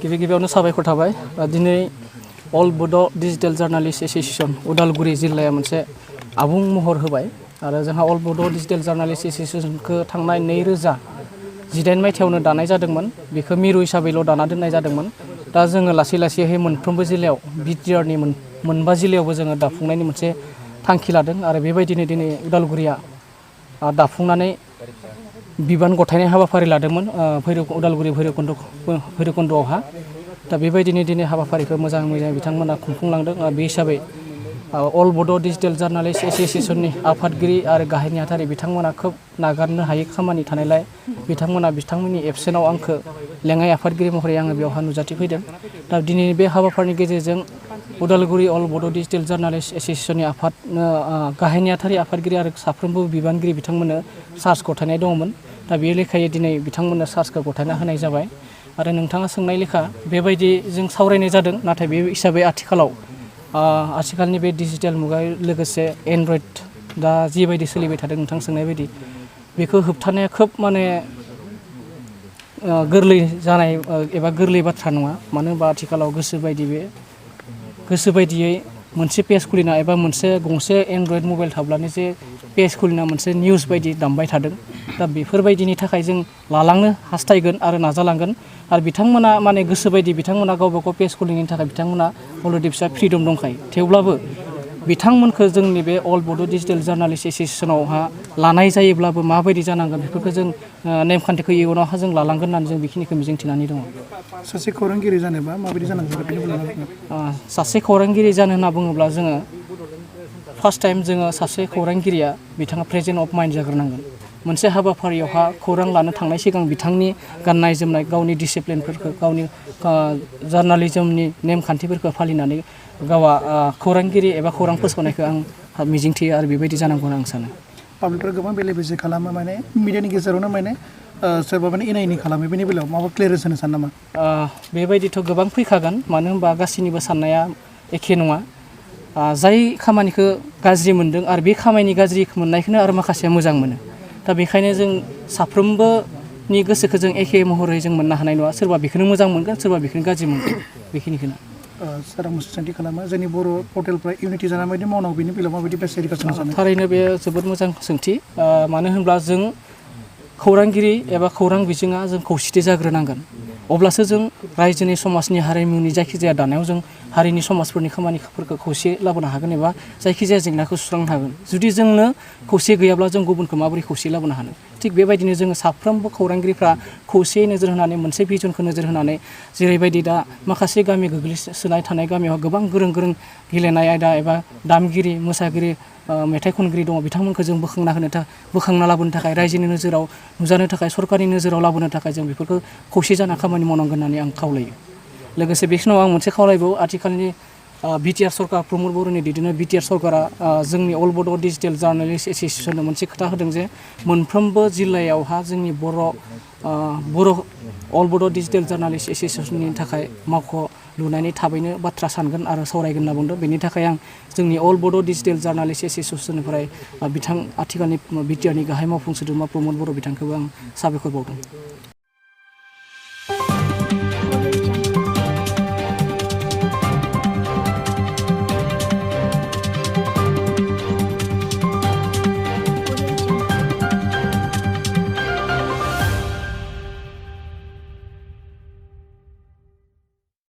गिबियावनो साबायखर थाबाय दिनै अल बड' डिजिटेल जार्नालिस्ट एस'सिएशन उदालगुरि जिल्लाया मोनसे आबुं महर होबाय आरो जोंहा अल बड' डिजिटेल जार्नालिस्ट एस'सिएशनखौ थांनाय 2018 मायथाइयावनो दानाय जादोंमोन। बेखौ मिरु हिसाबैल' दाना दोननाय जादोंमोन। दा जोङो लासै लासैहाय मोनफ्रोमबो जिल्लायाव बिटिआरनि मोनबा जिल्लायावबो जोङो दाफुंनायनि मोनसे थांखि लादों आरो बेबायदिनो दिनै उदालगुरिया दाफुंनानै बिबान गथायनाय हाबाफारि लादोंमोन उदालगुरि भैरबकुन्द'आवहा। दा बेबायदिनो दिनै हाबाफारिखौ मोजाङै बिथांमोना खुंफुंलांदों। बे हिसाबै अल बड' डिजिटेल जार्नालिस्ट एस'सिएशननि आफादगिरि आरो गाहाय नेहाथारि बिथांमोना खोब नागारनो हायै खामानि थानायलाय बिथांमोननि एबसेन्टआव आंखौ लेङाइ आफादगिरि महरै आङो बेवहा नुजाथिफैदों। दा दिनैनि बे हाबाफारिनि गेजेरजों उदालगुरि अल बड' डिजिटेल जार्नालिस्ट एस'सिएशननि गाहाय नेहाथारि आफादगिरि आरो साफ्रोमबो बिबानगिरि बिथांमोननो चार्ज गथायनाय दङमोन। दा बे लेखायै दिनै बिथांमोननो चार्जखौ गथायना होनाय जाबाय आरो नोंथाङा सोंनाय लेखा बेबायदि जों सावरायनाय जादों। नाथाय बे हिसाबै आथिखालनि बे डिजिटेल मुगायाव लोगोसे एन्ड्रइड दा जिबायदि सोलिबाय थादों नोंथां सोंनाय बायदि बेखौ होबथानाया खोब गोरलै जानाय एबा गोरलै बाथ्रा नङा। मानो होनबा आथिखालाव गोसो बायदियै मोनसे पेज खुलिना एबा गंसे एन्ड्रइड मबाइल थाब्लानो जे पेज खुलिना मोनसे निउस बायदि दामबाय थादों। दा बेफोरबायदिनि थाखाय जों लालांनो हास्थायगोन आरो नाजालांगोन आरो बिथांमोना गोसो बायदि बिथांमोना गावबा गाव पेज खुलिनायनि थाखाय बिथांमोना अलरेडि बिसा फ्रिदम दंखायो। थेवब्लाबो बिथांमोनखौ जोंनि बे अल बड' डिजिटेल जार्नालिस्ट एस'सिएशनावहा लानाय जायोब्लाबो माबायदि जानांगोन बेफोरखौ जों नेमखान्थिखौ इयुनावहा जों लालांगोन होननानै जों बेखिनिखौ मिजिंथिनानै दङ। सासे खौरांगिरि जानोबा माबायदि जानांगौ? सासे खौरांगिरि जानो होनना बुङोब्ला जोङो फार्स्ट टाइम जोङो सासे खौरांगिरिया बिथाङा प्रेजेन्ट अफ माइन्ड जाग्रोनांगोन। मोनसे हाबाफारियावहा खौरां लानो थांनाय सिगां बिथांनि गाननाय जोमनाय गावनि डिसिप्लिनफोरखौ गावनि जार्नालिजमनि नेमखान्थिफोरखौ फालिनानै गावआ खौरांगिरि एबा खौरां फोसावनायखौ आं मिजिंथियो आरो बेबायदि जानांगौ होनना आं सानो। पाब्लिकफोरा गोबां बेले बेजे खालामो मिडियानि गेजेरावनो सोरबा एना एनि खालामो। बेनि बेलायाव माबा क्लियारेन्स होनो सानो नामा? बेबायदिथ' गोबां फैखागोन। मानो होनबा गासैनिबो साननाया एखे नङा। जाय खामानिखौ गाज्रि मोनदों आरो बे खामानि गाज्रि मोननायखौनो आरो माखासेया मोजां मोनो। दा बेखायनो जों साफ्रोमबोनि गोसोखौ जों एखे महरै जों मोननो हानाय नङा। सोरबा बेखौनो मोजां मोनगोन, सोरबा बेखौनो गाज्रि मोनगोन। बेखिनिखौनो सार आं मोनसे सोंथि खालामो। जोंनि बर' पर्टेलफ्रा इउनिटि जानानै माबायदि मावनांगौ बेनि बेलायाव माबायदि बेसेरिकासन सानो? थारैनो बे जोबोद मोजां सोंथि। मानो होनब्ला जों खौरांगिरि एबा खौरां बिजोङा जों खौसेथि जाग्रोनांगोन। अब्लासो जों रायजोनि समाजनि हारिमुनि जायखिजाया दानायाव जों हारिनि समाजफोरनि खामानिफोरखौ खौसे लाबोनो हागोन एबा जायखिजाया जेंनाखौ सुस्रांनो हागोन। जुदि जोंनो खौसे गैयाब्ला जों गुबुनखौ माबोरै खौसे लाबोनो हानो? थिग बेबायदिनो जोङो साफ्रोमबो खौरांगिरिफ्रा खौसेयै नोजोर होनानै मोनसे भिजनखौ नोजोर होनानै जेरैबायदि दा माखासे गामि गोग्लैसोनाय थानाय गामियाव गोबां गोरों गेलेनाय आयदा एबा दामगिरि मोसागिरि मेथाइ खनगिरि दङ। बिथांमोनखौ जों बोखांना लाबोनो थाखाय रायजोनि नोजोराव नुजानो थाखाय सरकारनि नोजोराव लाबोनो थाखाय जों बेफोरखौ खौसे जाना खामानि मावनांगोन होननानै आं खावलायो। लोगोसे बे समाव आं मोनसे खावलायबावो। आथिखालनि बिटिआर सरकार प्रमद बर'नि दैदेननाय बिटिआर सरकारा जोंनि अल बड' डिजिटेल जार्नालिस्ट एस'सिएशननो मोनसे खोथा होदों जे मोनफ्रोमबो जिल्लायावहा जोंनि अल बड' डिजिटेल जार्नालिस्ट एस'सिएशननि थाखाय मावख' लुनायनि थाबैनो बाथ्रा सानगोन आरो सावरायगोन होनना बुंदों। बेनि थाखाय आं जोंनि अल बड' डिजिटेल जार्नालिस्ट एस'सिएशननिफ्राय आथिखालनि बिटिआरनि गाहाय मावफुं सोद्रोमा प्रमद बर' बिथांखौबो आं साबायखर बावदों।